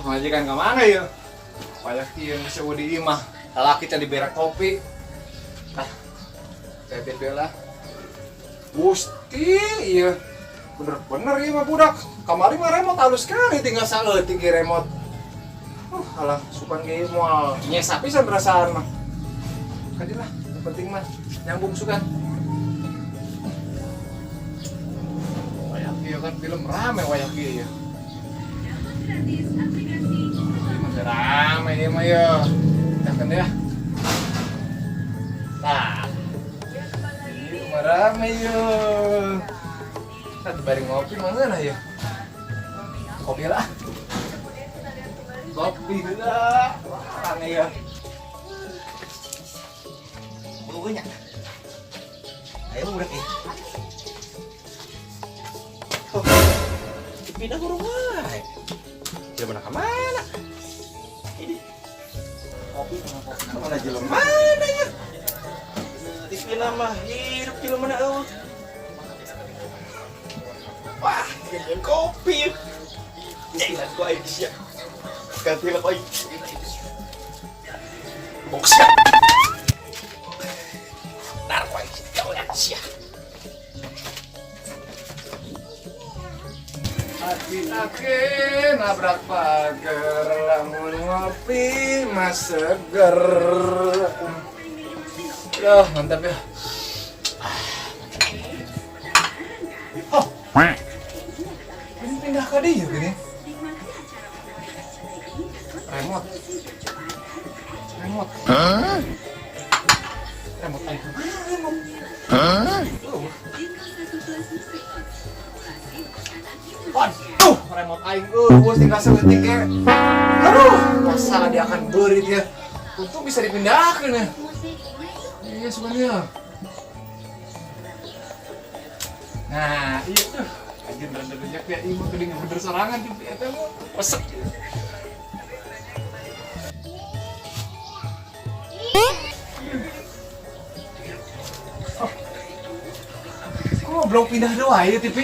Majikan ke mana ya? Banyak ieu geus eueuh di imah. Lalaki can dibere kopi. Ah. Saya lah. Gusti, iya. Bener-bener ieu mah budak. Kamari mah remote halus sekali tinggal saeutik ge remote. Alah, sukan ge moal nyesa pisan perasaan mah. Kaji lah, yang penting mah nyambung sukan. Wayak ieu kan film rame wayak ieu ya. Masih rame ieu mah ya. Kita ya. Tah. Ieu mah rame ieu. Tadi bari ngopi mana ya? Kopi lah. Kopi lah. Rame ya. Baunya. Ayo budak eh. Oh, pindah ke rumah. Jelema ka mana? Ini Kopi sama kopi. Mana jelema mana ya? TV mah hidup jelema mana eueuh. Wah, gantian kopi. Jalan ku aing sia. Ganti lah ku aing. Bok sia. Tar ku aing sia ya sia. Aki-aki nabrak pagar lamun ngopi mas seger. Duh, mantap ya. Oh, ini pindah ke dia gini. Remote. Remote. Remote ayo. Remote. Oh. Waduh, remote aing eueuh tinggal saeutik ge. Aduh, masa dia akan beurit ya. Untung bisa dipindahkan ya. Iya sebenarnya. Nah, iya tuh. Anjir bener-bener ya, ieu mah geuning bener sorangan tuh eta mah. Pesek. Oh. Kok belum pindah doa ya TV?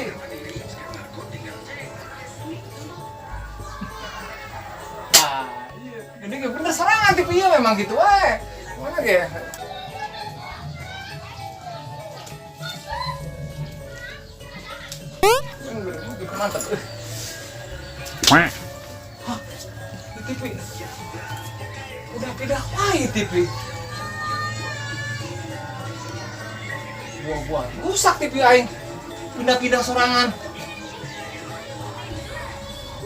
Ah, iya. Ini nggak bener serangan TV ya memang gitu wae. Mana ge? Bener, gitu mantap. Hah, di TV udah pindah wae TV. Buah-buah rusak TV aing. Pindah-pindah sorangan.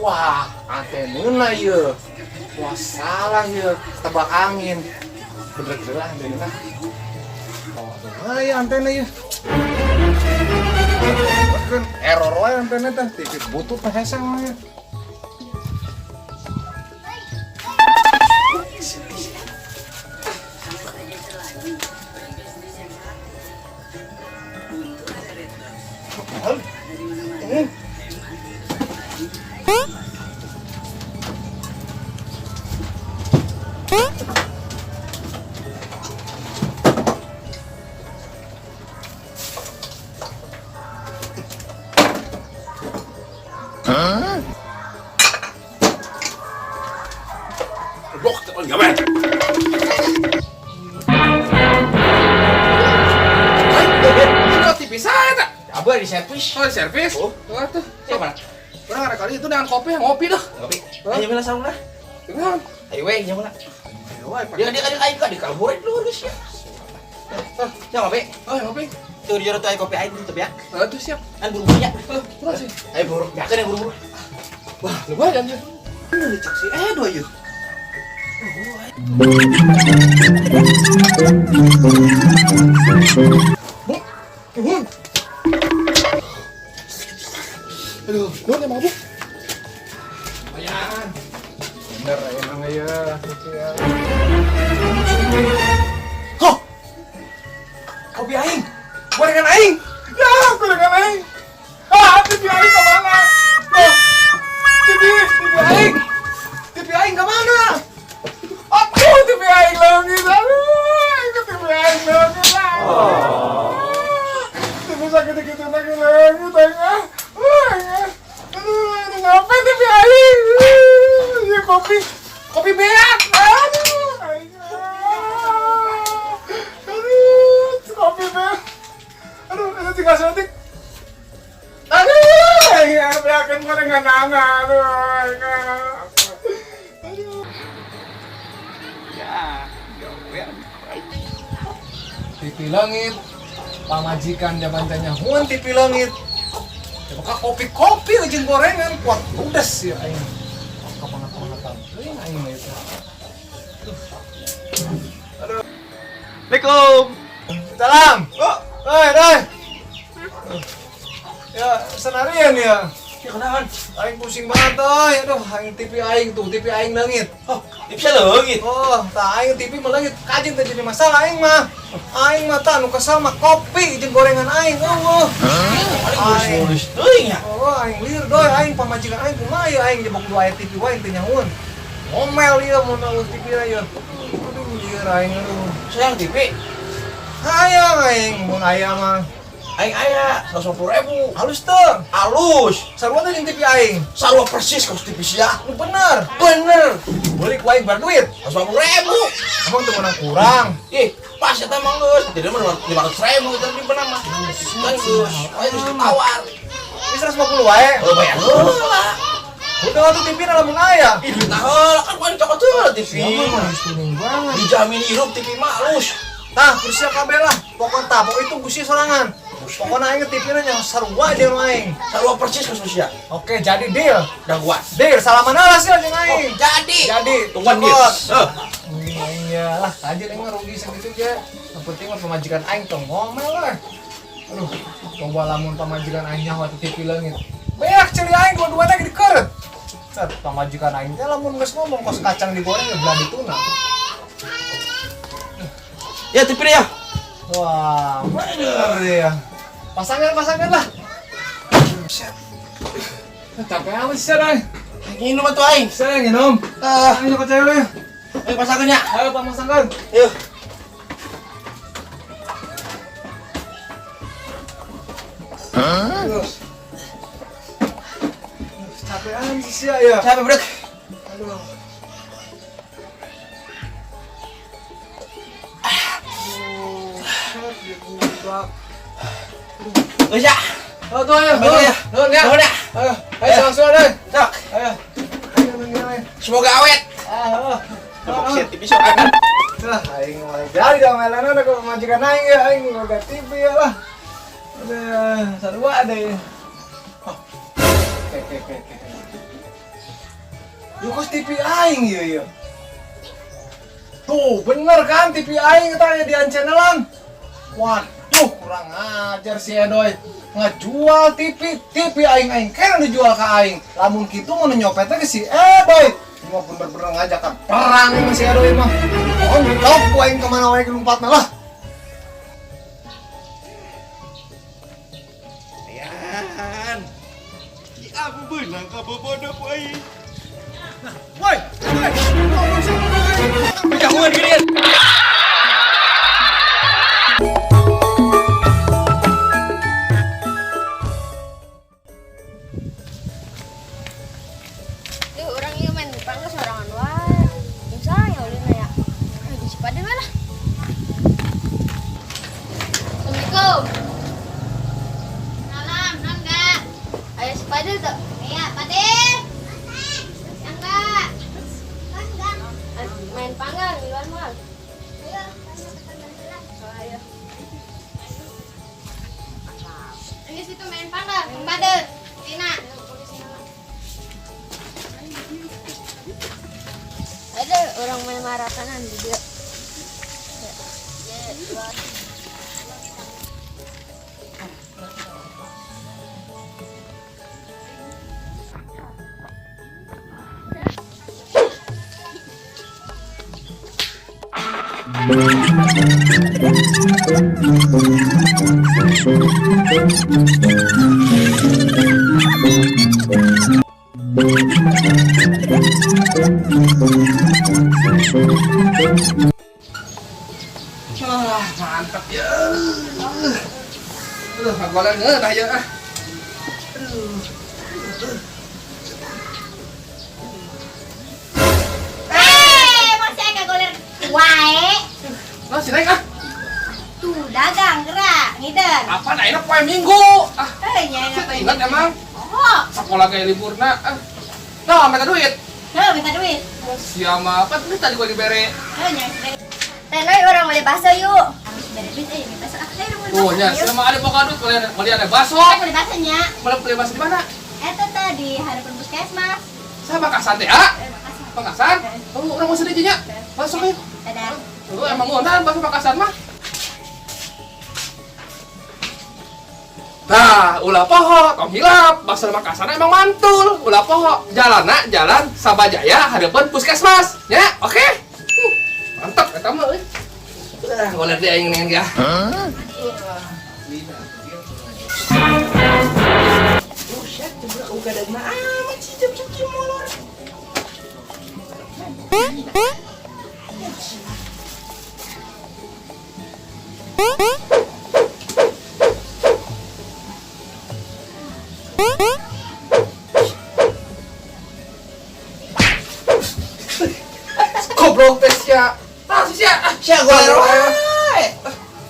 Wah, antena ieu. Wah, salah ieu. Tebak angin. Bener-bener lah antena. Oh, aduh, ya antena ieu. Kan error wae antena teh, TV butut teh hese wae. Blok teh gawe. Ini TV saya tak? Abah di servis. Oh, di servis? Oh. Oh, tuh. Siapa mana? Kurang ada kali itu dengan kopi, ngopi dah. Ngopi. Ayo mila sarung lah. Dengan. Ayo we nya mila. Ayo, wae, Dia dia dia aing ka di kalbure luhur geus ya. Ya ngopi. Oh, ngopi. Tuh di jero tuh aing kopi aing tuh ya. Oh, tuh siap. Kan buru-buru ya. Oh, terus sih. Ayo buru, biakeun yang buru-buru. Wah, lumayan ya. Ini cek si Edo ieu. Aduh, lu emang mabuk? Lumayan. Bener emang ya. Gitu ya. Hah? Kopi aing. Gorengan aing. Ya, gorengan aing. Ah, TV aing kemana? Oh, TV, TV aing. TV aing kemana? Aduh, TV aing leungit. Aduh, itu TV aing leungit lah. TV sakit gitu lagi leungit aing ah. Aduh, aing. Aduh, ini ngapain TV aing? Ya Kopi. Kopi beak. Aduh, aing. Aduh, kopi beak. Aduh, itu tinggal sedetik. Aduh, aing beakeun gorengan. Aduh, aing. Aduh. Ya, gawean. TV leungit, pamajikan jaman nyahuan TV leungit. Ya maka kopi-kopi jeung gorengan kuat ludes ya aing. Kapangat-pangatan teuing aing mah itu. Assalamualaikum. Salam. Oh, Hei, doi. Ya, senarian ya. ya kenalan. Aing pusing banget, euy. Aduh, aing TV aing tuh, TV aing leungit. Oh, TV leungit. Oh, tah aing TV mah leungit. Kajeun teh jadi masalah aing mah. Aing mah tah nu kesel mah kopi jeung gorengan aing euweuh. Paling lurus-lurus teuing ya. Oh, aing lieur doi, aing pamajikan aing kumaha ieu aing jebok dua aya TV wae teu nyahueun. Ngomel ieu mun euweuh TV na ieu. Aduh, lieur aing aduh. Sayang TV. Hayang aing mun aya mah. Aing aya 150 ribu. Halus teu. Halus. Sarua teh jeung TV aing. Sarua persis kos TV sia. Nu bener. Bener. Beli ku aing bar duit. 150 ribu. Emang teu meunang kurang. Ih, pas eta mah geus. Jadi mah 500 ribu itu di benar mah. Kan geus. Aing geus ditawar. Ini 150 wae. Oh, bayar heula. Udah tuh TV na lamun aya. Ih, duit heula kan paling cokot heula TV. Siapa mah geus kuning banget. Dijamin hirup TV mah halus. Tah, kursi kabeh lah. Pokok tah, pokok itu kursi sorangan. Pokoknya aing TV na yang sarua jeung aing. Sarua persis kos sia. Oke, jadi deal. Udah kuat. Deal, salaman lah sih jeung Oh, aing. jadi. Jadi, Tungguan dia. cokot. Heh. Aing ya lah, kajeun aing mah rugi sakitu ge. Yang penting mah pamajikan aing tong ngomel lah. Aduh, coba lamun pamajikan aing nyaho atuh TV leungit. Beak ceuli aing dua-duana ge dikeureut. Set, pamajikan aing teh lamun geus ngomong kos kacang digoreng ya belah dituna. Ya TV ya. Wah, bener ya. Pasangan-pasangan lah. Set. Capek amat sih, Doi. Minum atuh aing. Saya minum. Ah, Ayo ke cewek. ayo pasangannya. Ayo pasangan. Yuk. Terus. Capek amat sih ya. Capek, Brek. Aduh. Aduh, dia budak. Geus ya. Oh, tuh ayo. Ayo, ya. Nuhun ya. Nuhun ya. Ayo, ayo langsung deh. Sok. Ayo. Ayo, ayo, ayo. Semoga awet. Ah, oh. Tepok sia TV sok kan. Lah, aing mah jadi dah melana ke pamajikan aing ya, aing boga TV ya lah. Udah, sarua deh. Oh. Oke, oke, oke, oke. Yuk kos TV aing ieu ieu. Tuh, bener kan TV aing eta aya di ancenelan. Waduh, kurang ajar si Edoy. Ngejual TV, TV aing aing kena dijual ke aing. Lamun kitu mun nyopetnya ke si Edoy. Ini mah bener-bener ngajakan perang sama si Edoy mah. Oh, ku aing kemana wae lompatna lah. Ayan. Ki aku beunang ka bobodo ku aing. Woi, woi, ngomong sih. Jauhan geureun. Duh, orang ieu main pangga sorangan wae. Jeung saya ulina ya. Aduh, si Padel lah. Assalamualaikum. Salam, non enggak? Ayo si Padel tuh. Iya, Padel. Si Angga. Main panggang di luar mal. Ayo, oh, ayo. Ini situ main panggang, Padel. Tina. Ada orang main maratanan di dia. Ya, dua. Ah, mantap ya. Aduh, ngagoleng ngeunah ya. Ah. Aduh. Si naik ah. Tuh dagang gerak ngider. Apa ayeuna poe Minggu? Ah, Heuh nya saya teh ingat emang Oh, sekolah kayak liburna. Ah. Nah, minta duit. heuh minta duit. Siapa apa duit tadi gua dibere. Heuh nya Teh Noy urang beli bakso yuk. Habis bere duit euy beli bakso. Ah, teh urang beli Oh, bakso. nya, yuk. sama ada boga duit beli beli ada bakso. Urang beli bakso nya. Beli beli bakso di mana? Eta teh di harapan puskesmas. Saya Makassar teh, ah. Eh, makasih. Makassar? Oh, urang mau sedih nya. Bakso yuk. Dadah. Lu emang ngeunaan bakso Makassar mah. Nah, ulah poho, tong hilap, bakso Makassar emang mantul. Ulah poho, jalanna jalan Sabajaya hadapan puskesmas. Ya, oke? Mantap eta mah euy. Ah, ngoler dia aing ya. Buset, budak uga dagna amat sih jam sakieu molor. Goblok teh sia. Ah, si sia. Ah, Sia goler wae.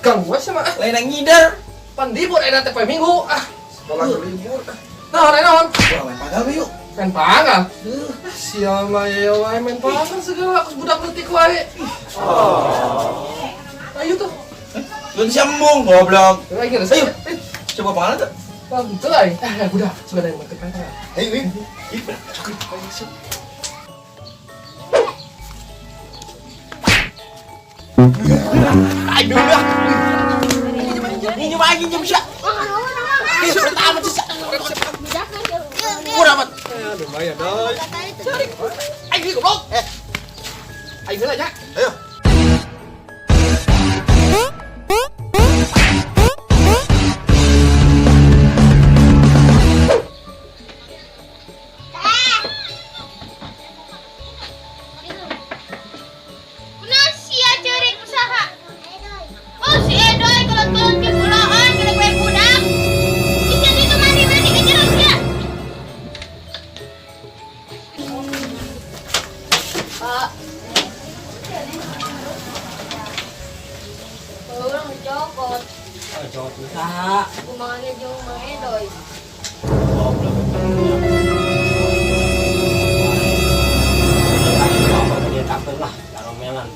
Ganggu sia mah. Ah, Lain ngider. Pan libur enak teh poe Minggu. Ah, sekolah libur. Naon naon? Wah, main pagal we yuk. Main panggal. Sia mah ya wae main panggal segala aku budak leutik wae. Oh. Ayo tuh. Lu sambung goblok. Ayo, Ayo. Coba pangalan tuh. Bang, tuh aing. Ah, budak, sebenarnya mau ke panggal. Ayo, ayo. Ih, coklat. Aduh, dah. Ini nyoba lagi jam sia. Ih, sudah amat sih. Kurang amat. Lumayan doi. Aing ini goblok. Eh. Aing heula nya. Ayo. Kunaon sia ceurik usaha? Oh si Edoy kolot-kolot ke puloan kena gue budak. Isia itu mandi-mandi ke jero sia. Pak. Urang dicokot. Oh, cowok usaha. Kumaha ge jeung Mang Edoy. Dia takut lah, karomelan.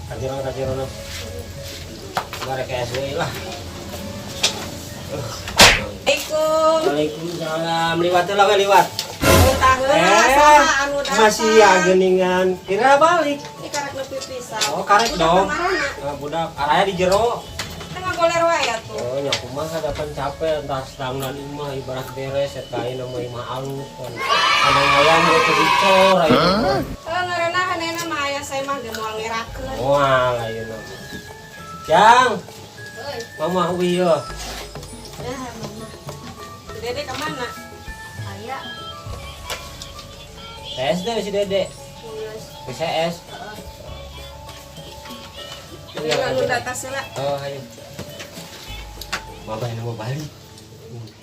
Kajero kajero Mereka SW lah. Assalamualaikum. Waalaikumsalam. Liwat lah we liwat. Saha anu datang? Masih ya geningan. Kira balik. Ini karek nepi pisan. Oh, karek Budak dong. kamarana? Nah, budak araya di jero. Tengah goler wae atuh. Oh, nya kumaha dapan capek entah setangnan imah ibarat beres eta ayeuna mah imah alus kan. Kandang ayam ge teu dicor ayeuna. Heuh ngaranna hanena mah aya saya mah ge moal ngerakeun. Moal ayeuna. Jang, Euy. mama uih yeuh. Dah, mama. Si Dede ka mana? Aya. SD si Dede. Geus. PCS. Ini anu data heula. Oh, ayo. Mama ini mau balik.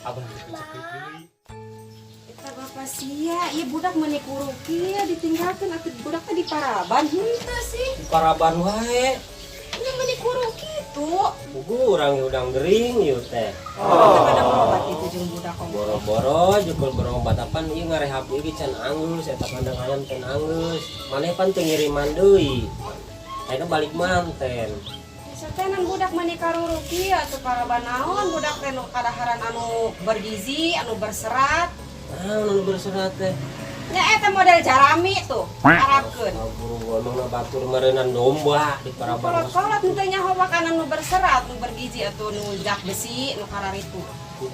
Abah deui. Eta bapak sia, ieu budak meuni kuruki ya ditinggalkeun atuh budak teh di paraban henteu sih. Di paraban wae. Ini meuni kuru kitu. Pugu urang udang gering ieu teh. Oh. Teu ada berobat itu jeung budak kong. Boro-boro jukul berobat apan ieu ngarehab ieu ge can anggeus eta kandang ayam can anggeus. Maneh pan teu ngiriman deui. Ayeuna balik manten. Satenan budak meuni karuruki atuh paraban naon budak teh nu kadaharan anu bergizi, anu berserat. Naon anu berserat teh? Nya eta model jarami tuh, arapkeun. Buru emang batur meureunan domba di paraban. Kolot-kolot henteu nyaho makanan nu berserat, nu bergizi atuh nu zat besi, nu kararitu.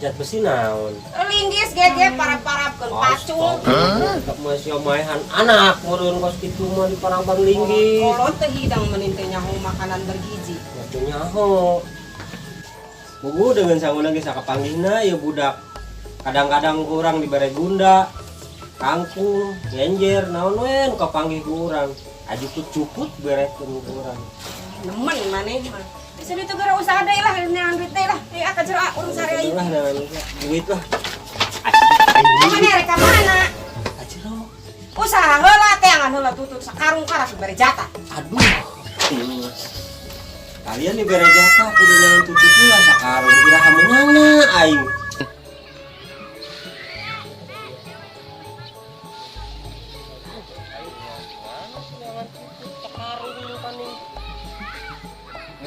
Zat besi naon? Linggis gege parap-parapkeun pacul. Tetep masih maehan anak meureun kos kitu mah di paraban linggis. Kolot teh hidang meunin teh nyaho makanan bergizi. Atuh nyaho. Bugu dengan sanguna geus sakapanggihna ieu budak. Kadang-kadang kurang dibere gunda, kangkung, genjer, naon we nu kapanggih ku urang. Aju cukut berekeun ku urang. Nemen maneh mah. Bisa ditu geura usaha deui lah neangan duit deui lah. Ayo ka jero ah urang sare aing. Lah neangan duit lah. Mana rek ka mana? Ajero. Usaha heula teangan heula tutut sakarung karak bere jatah. Aduh. Kalian dibere jatah kudu nyalan tutup lah sakarung iraha meunangna aing.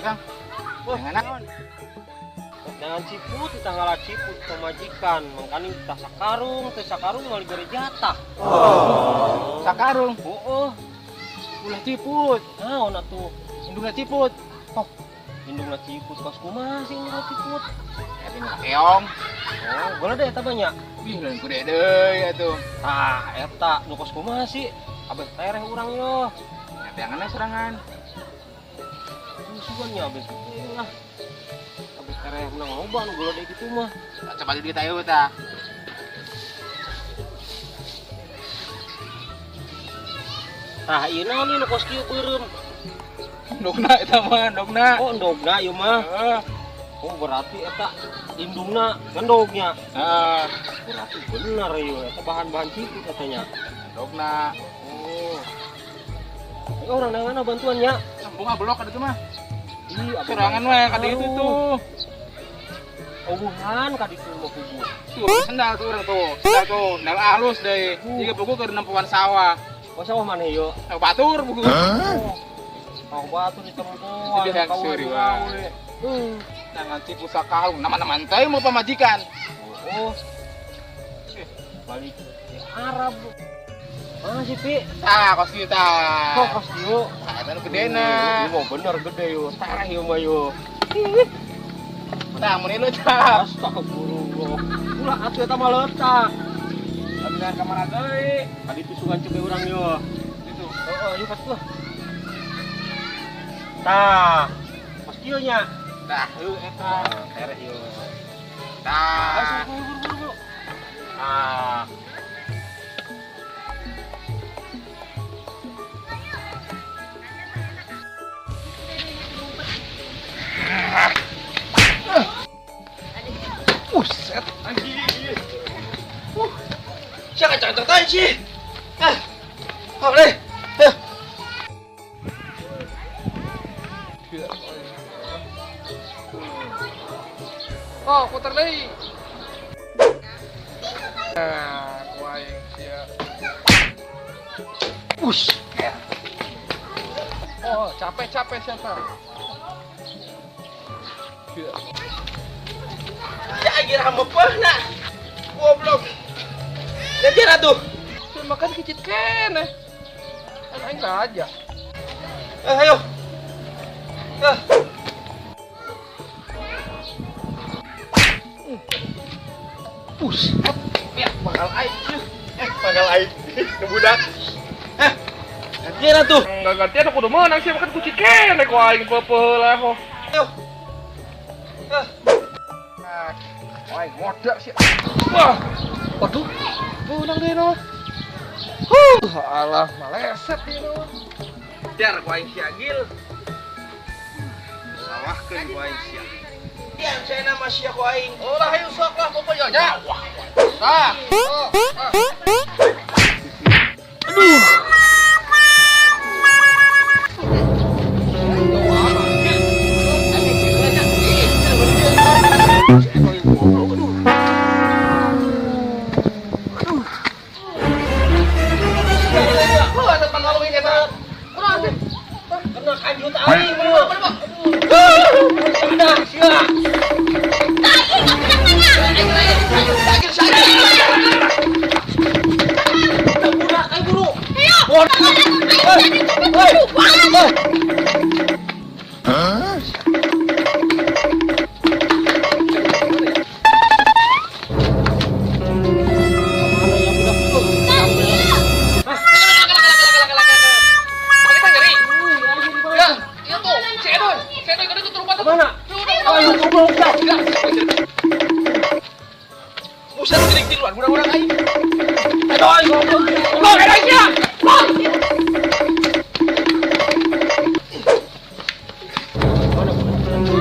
Kang. Jangan naon. Jangan ciput, tanggal ciput pemajikan, mangkaning tah sakarung, teh sakarung moal dibere jatah. Oh. Sakarung. Heeh. Ulah ciput. Naon atuh? Indungna ciput. Oh, indungna ciput kos kumaha sih indungna ciput? Eta mah keong. Oh, boleh deh eta banyak. Ih, lain kude deui atuh. Tah, eta nu kos kumaha sih? Abeh tereh urang yo. Eta serangan. Sugan nya abeh lah. Abeh tereh menang loba nu gelo deui kitu mah. Coba duit ayo tah. Tah, ieu naon ieu nu kos kieu beureum? Endogna eta mah, endogna. Oh, endogna ieu mah. Heeh. Oh, berarti eta indungna ngendognya. Heeh. Berarti bener ieu eta bahan-bahan ciput katanya. Endogna. Oh. Ayo orang nangan bantuannya. Sambung ablok ka ditu mah. Ih, sorangan we ka ditu tuh. Obuhan ka ditu mah kubu. Tuh, sendal tuh urang tuh. Sendal tuh, sendal halus deui. Jiga buku keur nempuan sawah. Oh, sawah mana ieu? Batur buku. Oh, batur ditempuan. Jadi yang seuri wae. Nangan cipu sakalung, nama-nama teh mau pamajikan. Oh. Balik di Arab. Mana sih, Pi? Tah, kos kieu tah. Kok kos kieu? Tah, eta nu gedena. Ieu mah bener gede yo. Tareh ieu mah yo. Tah, mun ieu tah. Astagfirullah. Ulah atuh eta mah leutak. Abisan ka mana deui? Tadi tuh sugan cebe urang yo. Gitu. Heeh, ieu pas tuh. Tah, kos kieu nya. Tah, heuh eta. Tereh yo. Tah. Buru-buru. Ah. Buset, anjing. Siapa cakap-cakap sih? Ah, boleh. Oh, putar deui. Nah, ku aing sia. Ush. Oh, capek-capek siapa? Ya aing ramepehna. Goblok. Gantian atuh. Saya makan kicit keneh. Aing aja. Ayo. Buset. Ya, bakal aing. Bakal aing. Budak. Gantian atuh. Enggak gantian aku udah menang sih makan kucing keneh ku aing pepeul lah. Ayo. Wah, ngodak sih. Wah. Waduh. Menang deh no. Alah, maleset dia no. Dar ku aing si Agil. Sawahkeun ku aing sia. Yang saya nama sia ku aing. Ulah hayu sok lah pokoknya nya. Wah. Tah. Aduh. Kena kanjut aing lu. Udah, sia. Budak aing buru. Ayo. Mana? Ayo goblok. Buset geuning tiluan budak-budak aing. Aduh, aing goblok. Goblok eta sia.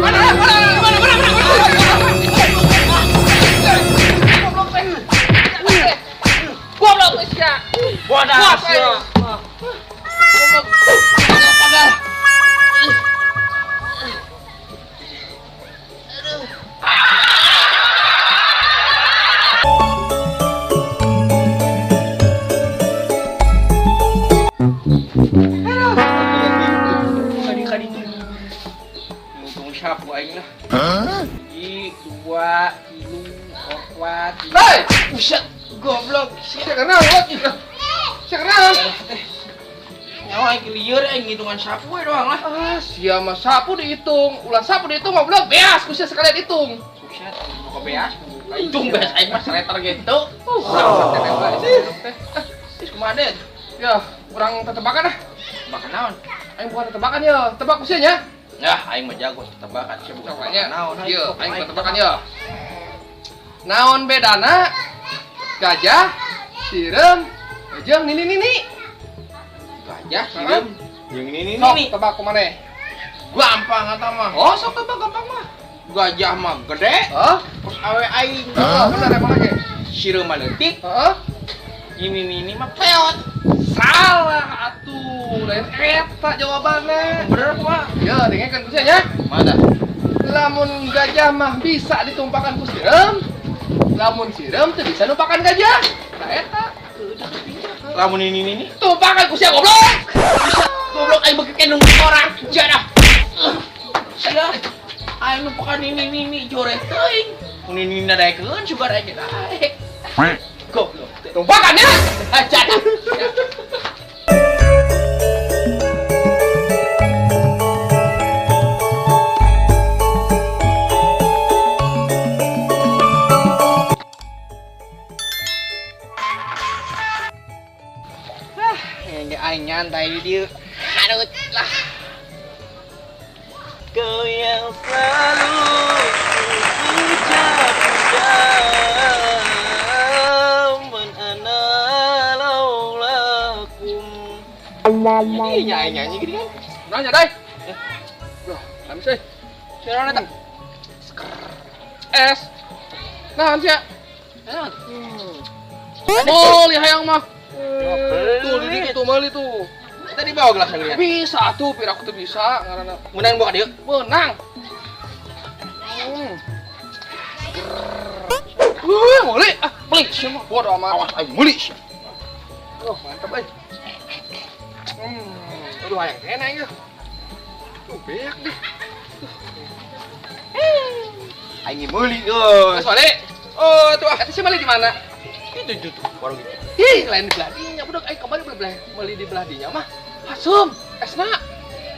Mana mana mana mana mana. Goblok sia. Bodas sia. Goblok. Pagal. Sia kenal, sia kenal. Nyawa aing lieur aing ngitungan sapu we doang lah. Ah, sia mah sapu dihitung, ulah sapu dihitung mah belum beas ku sia sekalian hitung. Buset, mau ke beas. Hitung beas aing mah seleter gitu. Bangsat teh teh. Terus kumaha deh? Ya, urang tetebakan ah. Tebakan naon? Aing bukan tetebakan ya, tebak ku sia nya. Yah, aing mah jago tebakan sia bukan Coklatnya. naon. Ieu, aing bukan tebakan ya. Naon bedana gajah, sireum, jeung nini-nini? Gajah, sireum, jeung nini-nini. Sok tebak ku maneh. Gampang eta mah. Oh, sok tebak gampang mah. Gajah mah gede, Hah? terus awe aing. Heeh, bener emang lagi. Sireum mah leutik, Heeh. nini-nini mah peot. Salah atuh, lain eta jawabanna. Bener kumaha? Ya, dengekeun ku sia nya. Mana? Lamun gajah mah bisa ditumpakan ku sireum, lamun sireum teu bisa numpakan gajah. Nah eta. Lamun nini-nini Tumpakan ku sia goblok. goblok aing beuki kenung orang. Jadah. Sia. Aing numpakan nini-nini jore teuing. Mun nini nadaekeun sugar aing daek. Goblok. Tumpakan ya. Jadah. Ini aing nyantai di dieu. Aduh lah. Kau yang selalu puja-puja, man ana laulakum. Ini nyanyi nyanyi gini kan. Nanya dai. Loh, kami sih. Siapa datang? Es. Nah, sia. Meuli hayang mah. Tuh di ditu tuh meuli tuh. Tadi bawa gelas gini. Bisa tuh, pira aku tuh bisa ngaranna. Menang bawa dieu. Menang. Meuli. Ah, Beli sia mah. bodo amat. Awas aing meuli sia. Oh, mantap euy. Aduh hayang enak ieu. Tuh beak deh. Aing meuli geus. Terus balik. Oh, tuh ah. Eta sih meuli di mana? Itu itu tuh warung itu. Ih, lain di belah dinya budak aing kemarin belah meuli di belah dinya mah. Asum, esna.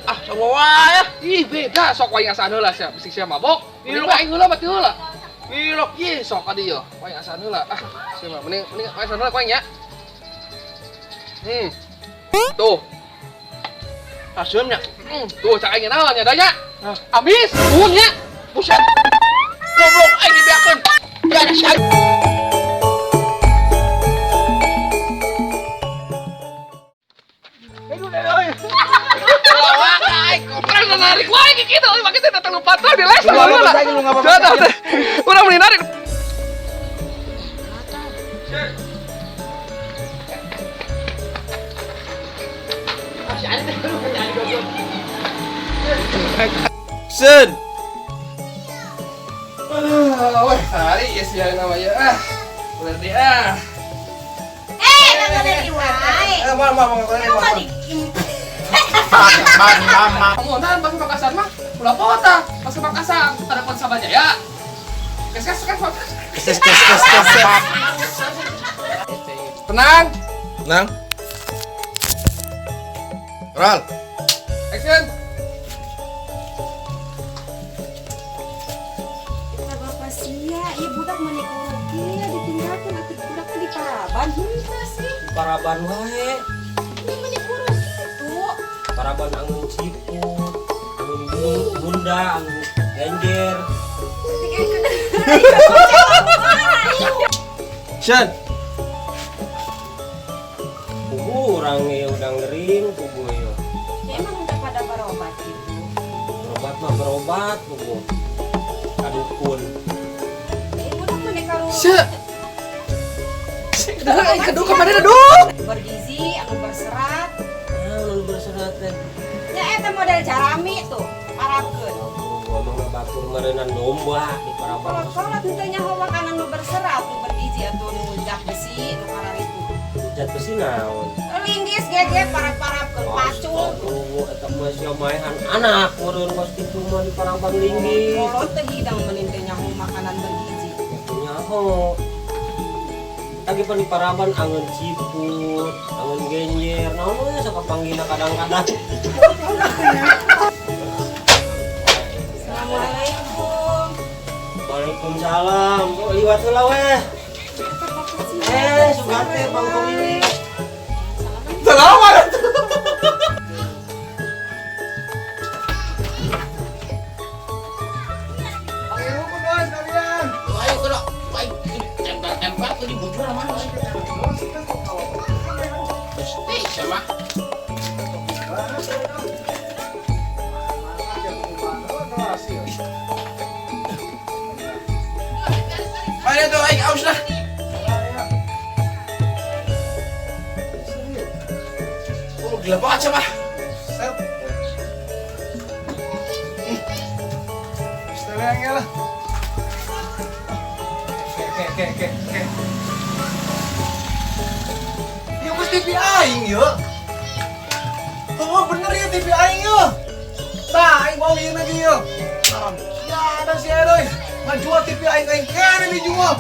Ah, sama wae. Ih, beda sok wae ngasaan heula sia, bisi sia mabok. Ih, Mending aing heula mati heula. Ih, lo. Ih, sok ka dieu. Wae ngasaan heula. Ah, sia mah mending mending wae ngasaan heula ku aing nya. Tuh. Asumnya. Tuh cak aing naon nya danya. Amis, nuhun nya. Buset. Goblok aing dibeakeun. Ya ada sia. Lawak aing goblok. Urang narik wae kitu, euy make teh datang lupa tuh di les. Lu nggak apa-apa, lu nggak apa-apa. Urang mending narik. Sen. Wah, hari ya sih namanya. Ah, berarti ah. Eh, kagak dari wae. Mau mau mau Emang mah di Kamu nonton pas Makassar mah, ulah kota, pas Makassar, telepon sama Jaya. Kes kes kes. Kes kes kes kes. Tenang, Tenang. Roll. action. Kita bapak sia, ieu budak mah kieu ditinggalkeun atuh budak teh di paraban henteu sih. Paraban wae. Ini meni kurus kitu. Paraban angun ciput, angun bunda, angun genjer. Sen. Pugu urang ieu udang gering, pugu ieu. Ya emang henteu pada berobat gitu. Berobat mah berobat pugu. Kadukun. Ieu budak meni karuruk. Sia. Dah, aing keduk kemana duduk? Bergizi, anu berserat. Nah, nu berserat teh. Ya eta model jarami tuh, parabkeun. Gua mah ngabatur meureunan domba di paraban. Kolot-kolot henteu nyaho makanan nu berserat, nu bergizi atuh nu zat besi, nu kararitu. Zat besi naon? Linggis gege parab-parabkeun pacul. Tuh, eta mah sia maehan anak meureun kos kitu mah di paraban linggis. Kolot teh hidang meni teh nyaho makanan bergizi. Ya nyaho. Lagi pan di paraban angeun ciput, angeun genjer, naon we sok kapanggihna kadang-kadang. Assalamualaikum. Waalaikumsalam. Oh, liwat heula weh. Eh, sugante pangkong ini. Selamat. Panggil hukum dong sekalian. Ayo kudu. Ayo tempel-tempel tuh di bujur mana? Pasti sama. Ayo tuh aing aus lah. Oh, gila banget sama. Set. Setelahnya lah. Ke ke ke ke. Ya geus TV aing yeuh. Oh bener ya TV aing yeuh. Tah aing bau ieu lagi yeuh. Ya ada si Edoy. Ngajual TV aing aing kene dijual.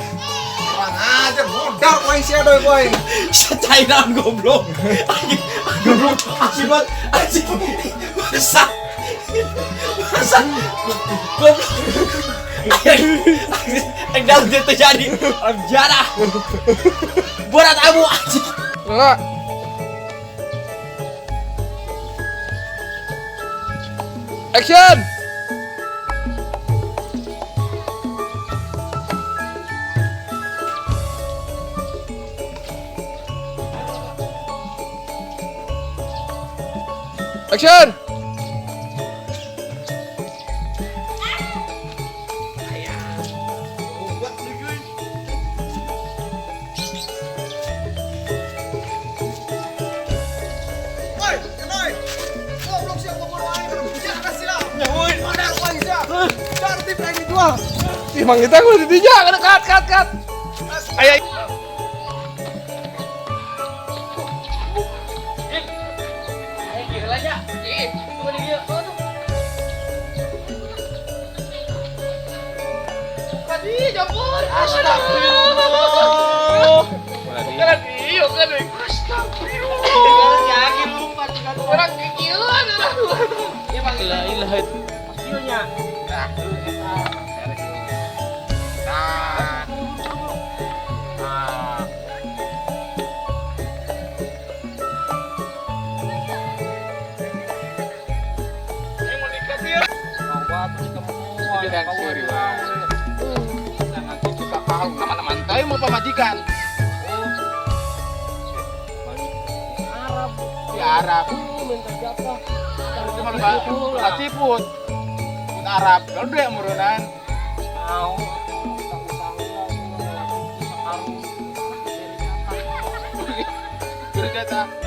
Kurang ajar modal ku aing si Edoy ku aing. Cai naon goblok. Goblok anjing banget. Anjing. Masa. Masa. Goblok. Aing dalam dia terjadi. Jarah. Berat amu anjing. Enggak. Action. Action. Woi, Edoy. Goblok sia bobodo aing berbicara sia. Nyahuin. Modal ku aing sia. Dar TV aing dijual. Ih, mang kita kudu didinya, kada cut cut cut. Aya. Aing gila nya. Ih, tunggu di dieu. Tadi jemput. Astagfirullah. Kan iya kan. Astagfirullah. Lagi lupa Orang kekieuan urang. Ya bang la ilaha Hasilnya. Nah. Nah. Yang mau nikah sih ya. Tapi mau pamajikan. Di Arab. Cuma lupa ciput. Put Arab. Gede murunan. Jadi kata.